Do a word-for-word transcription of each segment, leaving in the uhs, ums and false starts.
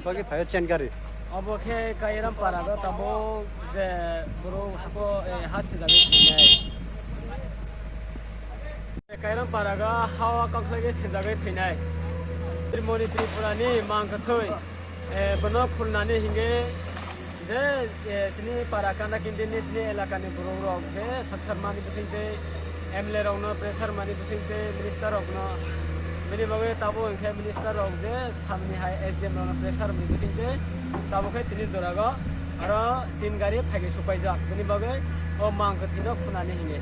Bagwi phaio chain gari. Obo khe Kairam para do tabuk je borok hako, eh, ha sinjagwi thwinai. Kairam para ga hawa kokhlai ge sinjagwi thwinai. Moni Tripura ni mang kwthwi, eh, bono khulnani hinge je, eh, sini para kanda kindi ni sini elaka ni borok rok je sathar mani bising tei M L A rokno pressure mani bising tei minister rokno bini bagwi tabuk hinkhe minister rok je samni hai S D M rokno pressure mani bising tei tabuk khe tini jorago aro chin gari phaikhe supaijak bini bagwi o mang kwthwino khunani hinwi.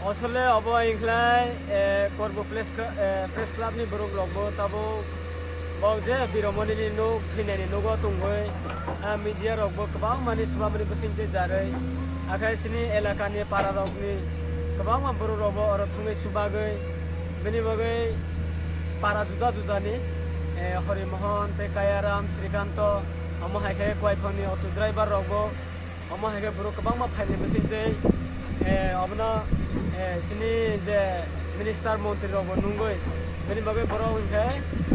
Asole obo hinkhlai, eh, Korbo Press Cl-, eh, Press Club ni borok rokbo tabuk Bo je Biromoni ni nuk, thwinani nugo tongwi, ah, media rok bo kwbangma ni swbamani bising twi jarwi, akhai sini elaka ni para rok ni kwbangma borok rok bo oro thangwi chubagwi, bini bagwi para juda juda ni, eh, Horimohon tei Kayaram, Srikanto, omo hai khe Koiphang ni auto driver rok bo Omo hai khe borok kwbangma phaini bising twi, eh, obono, eh, sini je minister montri rok bo nungwi, bini bagwi borok hinkhe,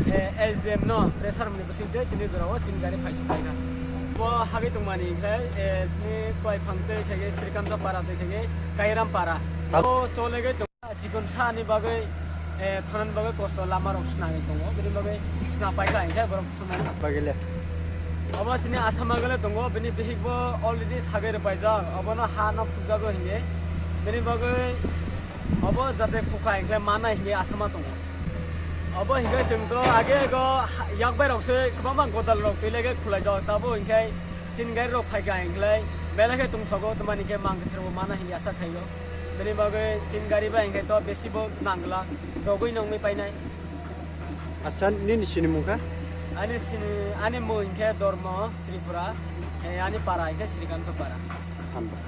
eh, S D M no pressure mani bising twi tini jora o sini gari phai supai kha. Bo hagwi tongmani hinkhe, eh, sini Koiphang tei khe Srikanto para tei khe Kairam para. Abo- O chole gwi tong- Chikon sa ni bagwi, eh, thonani bagwi kosto lama rok swnamwi tongo, bini bagwi sna paikha hinkhe borok swnamwi. Bagwi le. Obo sini asama gale tongo, bini bihik bo already sagwi rwpaijak, obono ha no phukjago hinkhe, bini bagwi obo jate khukha hinkhe mana hinkhe asama tongo. Obo hinkhe chwng to age ego ha-, yak bai rok se kwbangma godal rok twi lege khulaijak, tabo hinkhe Chin gari rok phai kha hinkhlai belai khe tongthogo, tamani khe mang kwthar bo mana hinwi asa khaio. Bini bagwi chin gari bai hinkhe to besi bo nangla, rogwi nongwi painai. Acha, nini sini mung kha? Ani sini, ani mung hinkhe Dormo Tripura, eh, ani para hinkhe Srikanto para. Hambai.